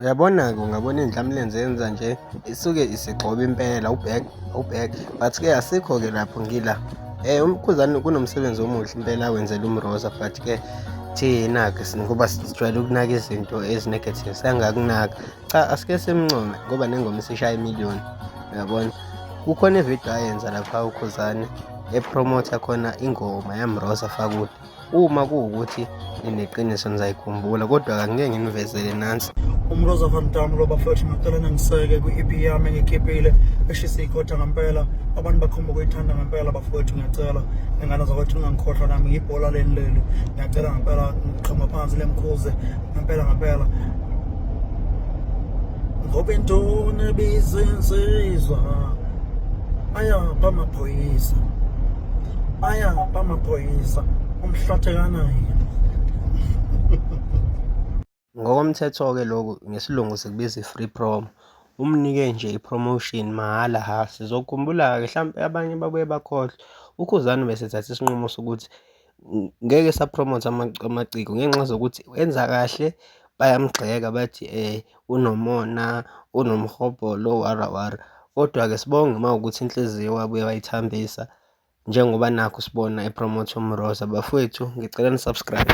Uyabona-ke ungabona indlamlenze yenza nje isuke isigxoba impela ubhek ubhek but-ke asikho-ke lapho ngila uMkhuzane kunomsebenzi omuhle impela awenzela uMroza but-ke thina-ke ngoba sijwayele ukunaka izinto ezi-negative sangakunaka cha asike simncome ngoba nengoma isishaya imiliyoni uyabona kukhona ividiyo ayenza lapha uKhuzane epromotha khona ingoma yaMroza Fakude Uma kuwukuthi nineqiniso nizayikhumbula kodwa angeke nginivezele nansi. UMroza van Damme lo bafethu ngicela ningiseke kwi-EP yami engikhiphile eshisa ikhotha ngempela abantu bakhomba ukuyithanda ngempela bafowethu ngiyacela ingane zakwethu ningangikhohlwa nami ngibhola leni leli ngiyacela ngempela ngiqhama phansi lemkhuze ngempela ngempela ngoba intoni ebiza insizwa ayapha amaphoyisa ayapha amaphoyisa umhlathe kanayini. Ngokomthetho-ke lokhu ngesilungu sikubiza i-free promo. Umnike nje i-promotion mahhala hha. Sizokhumbula-ke hlampe abanye babuye bakhohlwe. UKhuzani ubesethathe isinqumo sokuthi ngeke esapromotha amaciko ngenxa zokuthi enza kahle bayamgxeka bathi unomona, unomhobholo, wara wara. Kodwa-ke sibonge uma kuwukuthi inhliziyo wabuye wayithambisa njengoba nakhu sibona epromotha uMroza. Bafowethu ngicela ni-subscribe.